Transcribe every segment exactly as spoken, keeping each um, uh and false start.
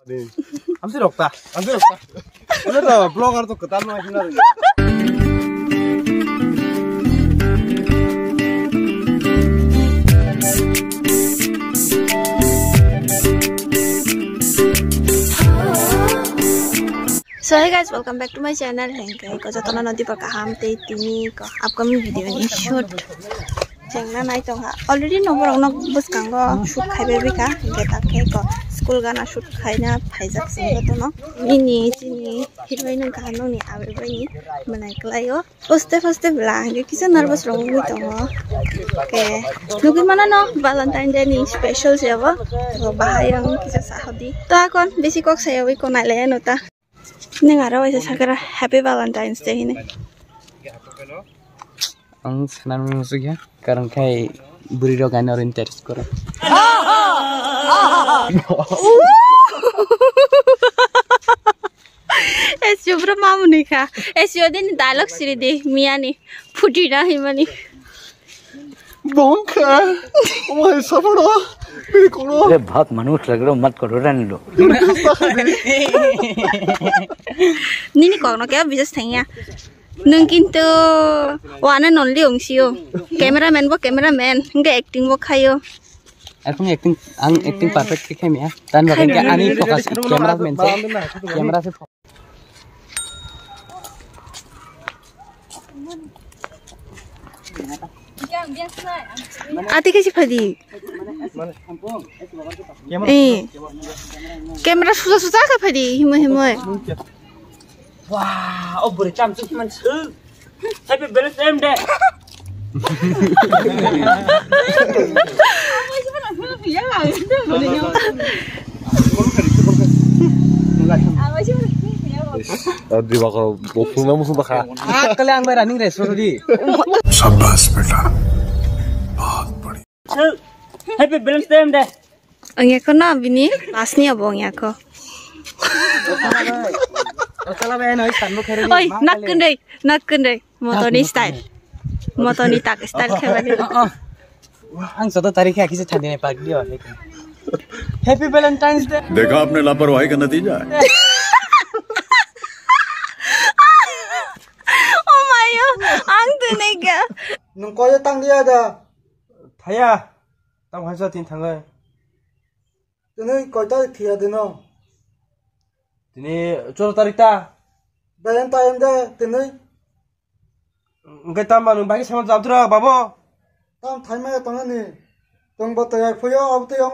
Amsi rokta, amsi rokta. Ano to vlogger to kwtal no hina. So hey guys, welcome back to my channel. Hengke ko jotono nodi pa kaham tei tini ko upcoming video ni shoot. Chengna nai tongha. Already no borok no bwskango shoot khai bai bika. Hingke ta khe ko school gana shoot khaina phaijak song jotono. Nini chini heroine wngkha nokni abai bai ni mwnai kwlaio. Poste poste bwla hingke kisa nervous rok wngwi tongo. Ke nugwi mano no Valentine Day ni special se abo. To bahai ang kisa sahodi. To akon besi kok sayawi ko nai le no ta. Neng aro waisa sakara Happy Valentine's Day hini. Ang sanani musuya, karon khai buri rok ano interest koro. Esio bro mamuni kha. Esio din dialogue siri di miyani. Phuti na himani. Bongkha. Omai saporo. Bini kokno. अरे बहुत मनुष्य लग रहे हो, मत करो, रहने दो। Nini kokno khe bijak thangya. Nwng kintu one and only ongsio. Cameraman bo cameraman, hingke acting bo khayo. Akung acting, ang acting perfect khe khaimya. Tan bagwi khe ani focus cameraman se. Camera se. Ati kaisi phadi. Eh. Camera suja suja khe phadi himoi himoi. Wah, oh buri cham chuk man su. Happy Valentine's Day. Diwakar bokuna musu bakha. Ah, kale ang bai running race suru di. शाबाश बेटा, बहुत बढ़िया। Happy Valentine's Day. Ang yakho na bini last ni abo ang yakho. Oi, nak kundai, nak kundai. Motoni style. Motoni tak style khe bani. Oh, oh. Ang soto tarik khe kisa thandi nai pak dio. Happy Valentine's Day. देखा आपने लापरवाही का नतीजा है। Oh my god, ang tunai ka. Nung koyo tang dia da. Thaya. Tang hansa tin thangai. Tini koita thia dino. Tini choro tarik ta. Bayang tayang de tini. Engke tamba nung bagi sama jabdra babo. Tam thaima ya tongani. Tong bo tayar phuyo, ab tayang.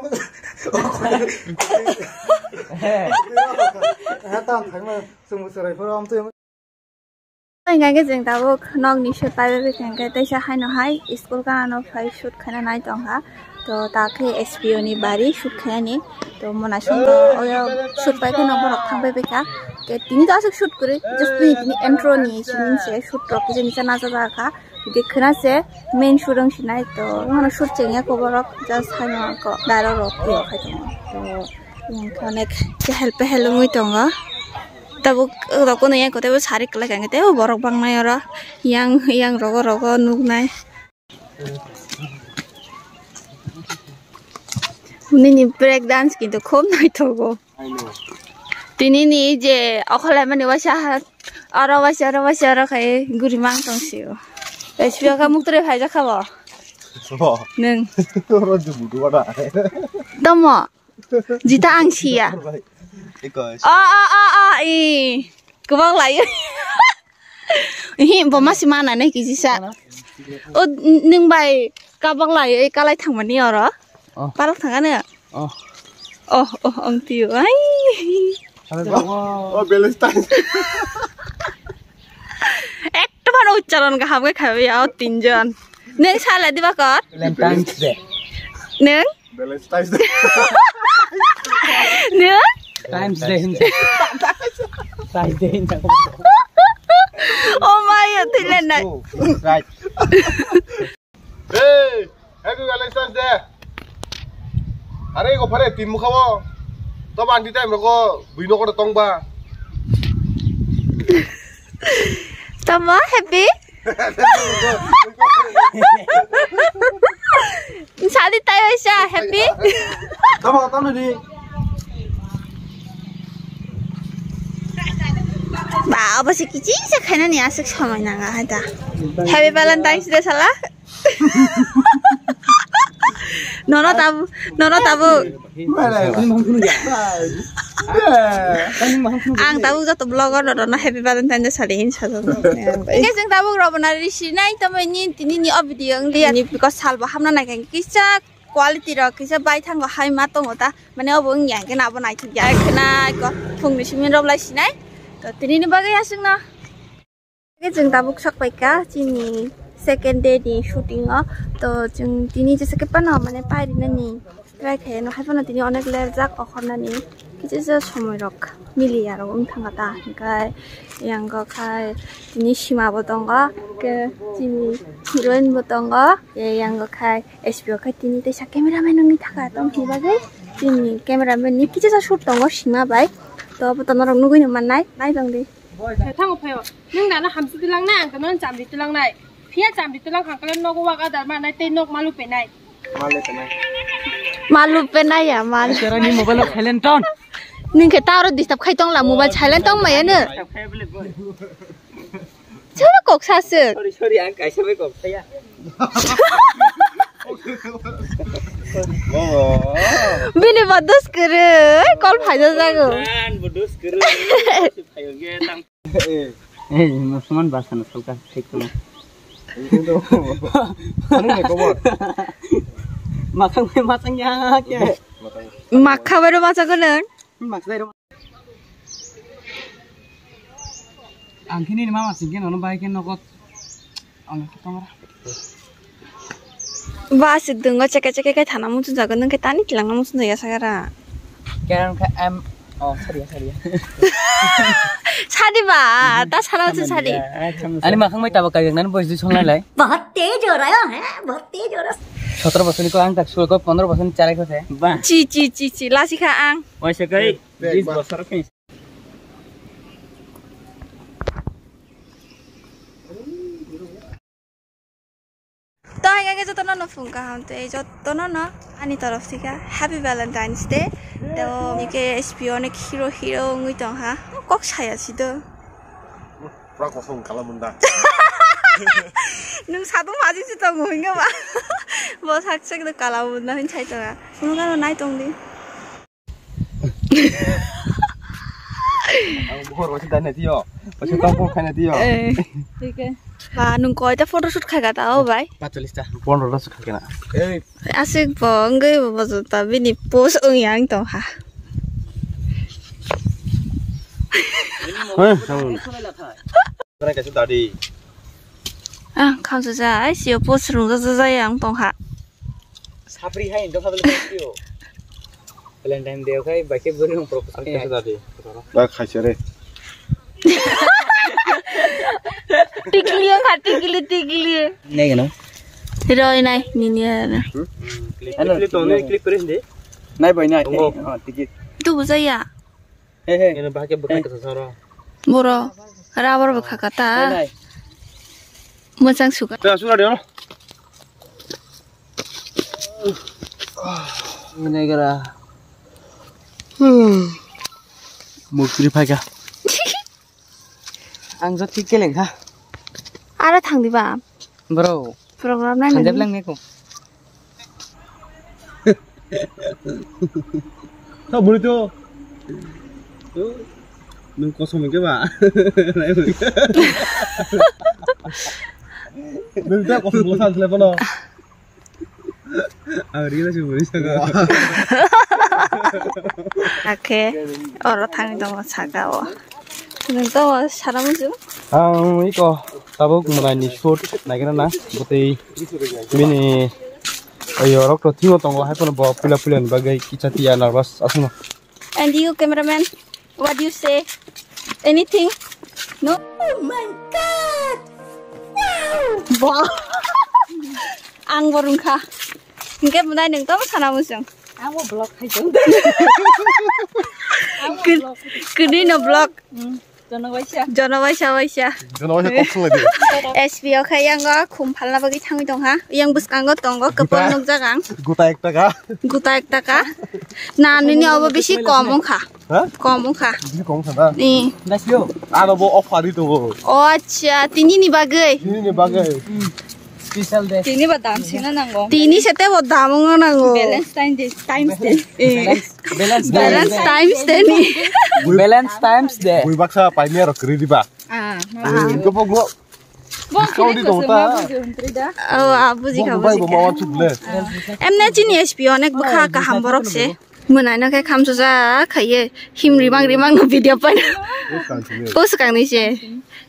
He tam thaima sung serai phuyo, am tayang. Hingke jeng tabuk nokni shoot paibai khe hingke teisa haino hai school gana no phai shoot khaina nai tongkha. To ta khe S P O ni bari shoot khainani. To mona songkha oyo shoot pai kheno borok thang pai kha. Ke tini to aswk shoot kwrwi, just bini tini intro ni sini se shoot rok kisa misa nacha ja kha. Hingke khwna se main shoot wng sinai to, ano shoot chengya khe borok just haino ko dialogue rok twi rok khai tongo. To hingke onek chehel pehel wngwi tongo. Tabuk rok no yang kote bo sari kwlai kha, tei borok bangnai oro yang, yang rogo, rogo nuknai. Nini break dance kintu khub naithogo. Tini ni je okholaimani waisa ha, oro waisa, oro waisa, oro khai guri mang tong sio. Espio kha muktre phaijak kha bo. Bo. Nung. Oro jubu duwa da. Tomo. Jita ang siya. Eko. O, o, o, o, i. Kubang lai. Hi, bo masi mana ne kisi sa. O, n-, nung bai kabang lai, e, kalai thangmani oro. Oh. Parok thangane. Oh. Oh, oh, ang tiyo. Ai. Oh, Valentine. Ekto mano uchcharon kaham khe khabi ya, o tinjon. Nung sala diba kor? Valentine's Day. Nung? Valentine's Day. Nung? Time's Day hinja. Time's Day hinja. Oh my god, thailand nai. Right. Hey, happy Valentine's Day. Are ko phare tin mukha bo. To bang di time ko bui no ko tong ba. Tamo happy? Sadi tayo siya, happy? Tamo, tamo di. Ba, obo se kiching se khainani aswk somoi nanga hai da. Happy Valentine's Day sala. Nono tabu, nono tabu. Ang tabu joto vlogger no nono Happy Valentine's Day sali hin sajak. Oke, jeng tabu robona risi nai tamai ni tini ni o video ang liya ni because salbo hamna nai kisa quality rok kisa bai thango hai ma tongo ta. Mane obo wngya hwnkhe abo naithokya khwnai ko phungni simi roblai sinai. To tinini bagwi aswkno. Hwnkhe chwng tabuk sok paikha chini second day ni shooting o. To chwng tini jesa khe phano mane pairinani try khaino hai phano tini onek lerjak okhornani kichisa somoi rok miliya rok wng thangkha ta. Hwnkhe yango khai tini sima bo tongo, hwnkhe chini heroine bo tongo, yango khai S P O khe tini teisa cameraman wngwi thaka tong hwnwi bagwi chini cameraman ni kichisa shoot tongo sima bai. To abo to norok nugwi no mannai, nai tong di. Thango phaio. Nwng dano hamsi twlangnai, ang dano chamri twlangnai. Phiya chamri twlang khang kale nogo wak adar manai tei nok malu penai. Malu penai ya, malu. Tera ni mobile silent ton. Nwng khe ta aro disturb khai tong la, mobile silent tong maya no. Chwla kok saswk. Sorry, sorry, ang kaisa bai kok saya. Bini bo dus kwrwi, kol phaija jago. An bo dus kwrwi. Phayo ge tang. Eh, musulman bahasa na salka, thik tong. Ano ni khobor? Masang bai masang ya ke. Makha bai ro masang ko nang. Makha bai ro. Ang khe nini mama singkhe nono bai khe nogo. Ang khe tongra. Ba aswk dungo cheke cheke khe thana muchung jago, nwng khe tani twlangna muchung jaya sagara. Khe ang khe em, oh, sorry, sorry. Sadi ba, ta sana muchung sadi. Ani makhang bai tabuk kaijaknani bois dui song lai lai. बहुत तेज हो रहा है, बहुत तेज हो रहा है। Sotoro bosor ni ko ang tak sul ko pondro bosor ni charai ko se. Ba. Chi, chi, chi, chi, lasi kha ang. Waisa kai, bis bosor khe. To hai khe jotono no phung kaham tei jotono no ani torof thika Happy Valentine's Day. To nike S P onek hero hero wngwi tong ha. Kok saya si do. Pura kosong kala munda. Nung sadung maji si tong hoi ba. Bo sak sak do kala munda hin chai tong ha. Kuno kano nai tong di. Ang buhor wasi dan netiyo. Wasi tongkol khai netiyo. Eh, thik hai. Ba, nung koi ta photoshoot khai ka ta, oh, bai? Patchallis ta. Pondro ta khai kana. Eh. Asik bo, ngai bo, bo ta bini post ung yang tong ha. Eh, sama. Kora kaisa dadi. Ah, kham sa sa, ai, sio post rung sa sa yang tong ha. Sapri hai, dopha bele thank you. Valentine Day khai, bai khe bwrwi rok propose khai. Ba khaisa re. Tikli ang kha, tikli, tikli. Nai gano. Roi nai, nini ya na. Click, click, click, click, press de. Nai bai nai. Tongo. Oh, tikli. Tu bujaya. He, he. Eno bahai khe bwkhak kwchang soro. Boro rubber bwkha kata. Nai, nai. Mwchang suka. Tei asura de. Nai gara. Mukri phaika. Ang jot thik keleng kha. Aro thang diba? Bro. Program nai nani. Thangjak lang neko. Tha buri to. Nung kosom ke ba. Nung ta kosom bosan sile kono. Ang rila si buri saka. Ake, oro thang tongo saka o. Nung to sana muchung. Ang iko tabuk mwnaini shoot naikhe na bwtwi bini ayo rok to thingo tongo hai phano bo puila puila ni bagwi kicha tiya nervous aswkno. And you, cameraman, what do you say? Anything? No? Oh my God! Wow! Wow! Ang bo rungkha. Hingke bwnai nung tamo sana muchung. Ang bo vlog khai tong. Kwnwi no vlog. Hmm. Jono waisa waisa. Jono waisa kok swnglai di. S P O khe yango khum phalna bagwi thangwi tong ha. Yang bwskango tongo kwpal nukjak ang. Guta ek taka. Guta ek taka. Na nini obo bisi kom wngkha. Ha? Kom wngkha. Bisi kom wngkha na? Ni. Ano bo offer ri tongo. O acha, tini ni bagwi. Tini ni bagwi. Special day. Tini ba dam sina nango. Tini sete bo dam wngna nango. Valentine Day, Times Day. Eh. Balance, balance, balance times day ni. Balance times day. Bui baksa paimia rok kri diba. Ah, ah. Ko bo go. Bo kau di dong ta. Oh, ah, buji kha, buji kha. Em na chini S P onek bwkha kaham borok se. Mwnai no khe khamsuja khaiye him rimang rimang no video paina. Post kang ni se.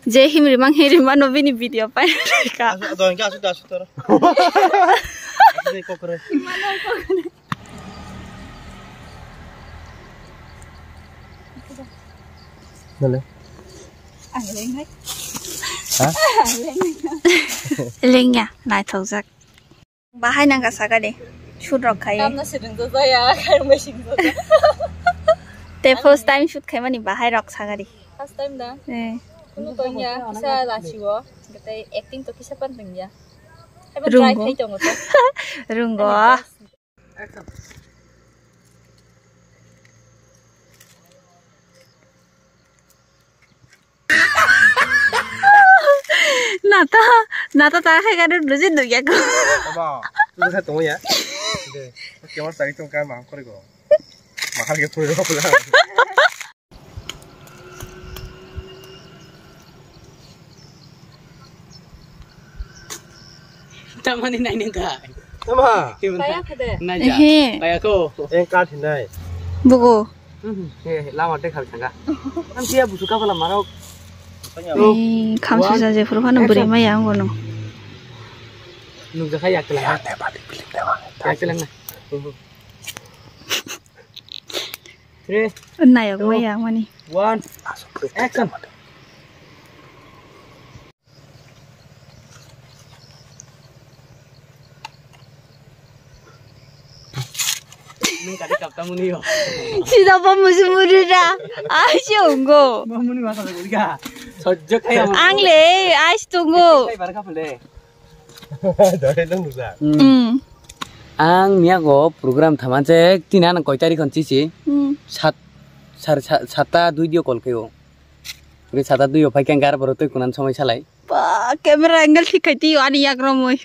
Je him rimang him rimang no bini video paina kha. Doi ka asu asu toro. Asu kokre. Dale. Ha? Lengya, naithokjak. Bahai nang ka saka de. Shoot rok khai. Kamna se rung jaya, khai mai sing jaya. Te first time shoot khai mani bahai rok saka de. First time da? Eh. Kunu tong ya, kisa lachi wo. Gete acting to kisa pan tong ya. Rung try khai tong to. Rung go. Nata, nata ta khai gadu duji dugya ko. Aba, tu khai tong ya. De, kemar tari tong kai mang kore go. Mahal ke pura pura. Tamani naini dai. Tama. Kaya khade. Naija. Ehe. Kaya ko. Eh, ka thinai. Bugo. Hmm, eh, lama de khal thanga. Am tia busu ka bala marok. Eh, khamsu sa je phuru phano bwrwi ma yang gono. Nukjakha yak tela. Yak tela na. Three. Nayok two, ma yang mani. One. Action. Nung kati kapta muni yo. Sida pa musu muri ra. Ai si ungo. Mamuni masa ko ka. Sojjo kaya. Ang le ai si tungo. Kai bar ka pule. Dai lang nusa. Hmm. Ang miyago program thamanjak tini ano koi tarikh hwn chichi. Hmm. Sat sar sat ta dui dio call kayo. Ri sat ta dui o phai kang gar boro twi kunan somoi salai. Ba, camera angle thik khai twi ani yak romoi.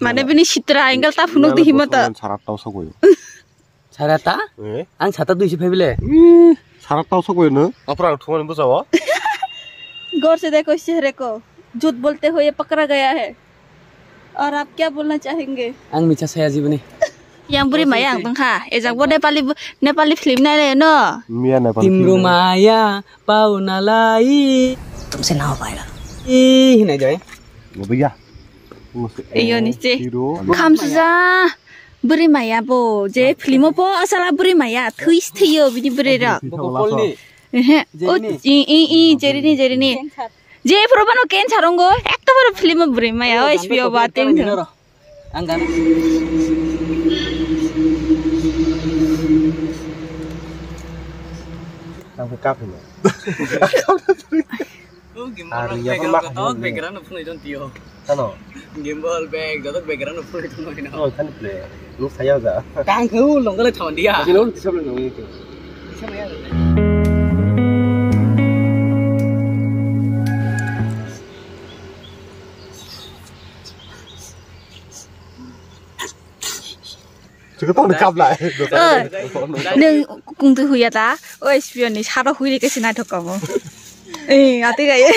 Mane bini sitra angle ta phunuk di himata. Sara tau sok boyo. Sara ta? Eh? Ang sat ta dui si phai bile. Sara tau sok boyo no. Apra thumani busa o. Gaur se dekho chehre ko. Jhut bolte hue pakra gaya hai. Aur aap kya bolna chahenge? Ang micha saya jiboni. Yang buri maya ang tongkha. Ejak bo Nepali, Nepali film nai le no. Miya Nepali film. Timru maya. Pauna lai. Tumse na ho paega. Ih, hinai jai. Bo bhaiya. Iyo ni se. Hero. Khamsuja. Bwrwi maya bo. Je film o bo asala bwrwi maya. Thwis thwiyo bini bwrwi rok. Bo Gopal ni. Ehe. O, Jerini. I, i, i, Jerini, Jerini. Cancer. Je phuru bano cancer ongo. Ekto baro film o bwrwi maya. O, S P O ba teng. Ang gana. Ang khe kaphi no. O gimbal rok background, kotor background no phunui don tio. Ano? Gimbal back, joto background no phunui don no. Oh, thani play. Nuk saya ja. Kang khe u longo le thon dia. Sino tisab le nong itu. Tisab ya. Chikotong ni kap lai. Oi, nung kung tu huya ta? O S P O ni saro hui ri ke sinai thok kamo. Eh, ati ga ye.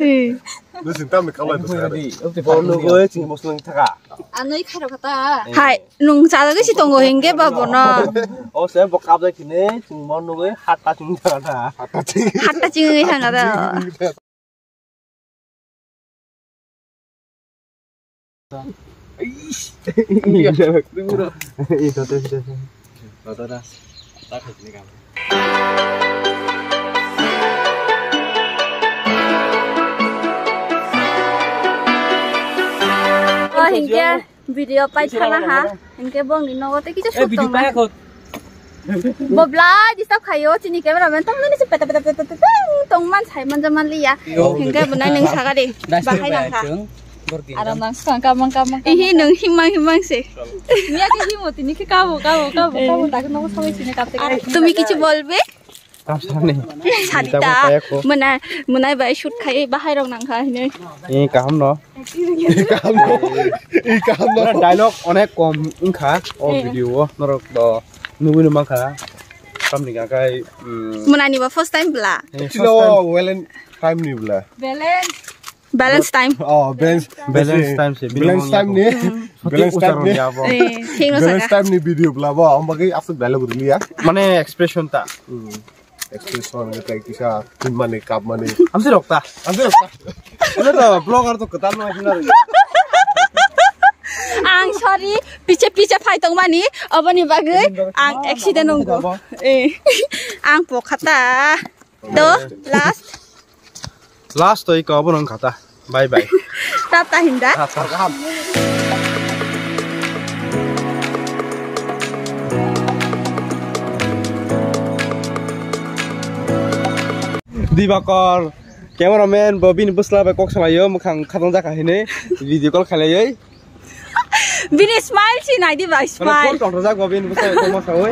Eh. Nung sing tam ni kap lai to sai. Bo nugoi ching bosong thaka. Anoi kharo kata. Hai, nung cha ga si tongo hingge ba bono. O se bo kap lai kine ching mon nugoi hat ta ching thaka ta. Hat ta ching. Hat ta ching thaka ta. O hingke video pai thana ha, hingke bongni nogo tei kisa suk tongma. Bo belai disturb khaio, chini cameraman tongmani se peta peta peta peta tong man sai man jaman liya. Yo. Hingke bo nai nung saga de. Bahai nang kha. Aro nang skang kamang kamang. Ihi nung himang himang se. Niya ke himo tini ke kabo kabo kabo kabo tak nung samai sini kap te. Tumi kichu bolbe? Kam sani. Sarita. Mona monai bai shoot khai bahai rok nang kha hine. Eh, kaham no. Kaham no. Kaham no. Dialogue onek kom wngkha o video o norok do nugui no mankha. Tamni kha kai. Monani ba first time bla. Chilo welen time ni bla. Balance. Balance time. Oh, balance. Balance time se. Balance time ni. Balance time ni. Eh, thik no saka. Balance time ni video bla bo. Ang bagai asuk dialogue dulu ya. Mane expression ta. Expression ngetai kisa, tin mani, cup mani. Amsi rokta. Amsi rokta. Ini to vlogger to ketan no hina. Ang sorry, piche piche phai tong mani, oboni bagwi ang accident ongko. Eh, ang pokhata. To last. Last to iko abono wngkha ta. Bye bye. Tata hinda. Dibakor, cameraman bo bini bwsla bai kok salaio, mwkhang khatang jakha hinwi video call khailaiwi. Bini smile si nai di ba, smile. Phone tongthajak bo bini bwsla bai kok ma sawi.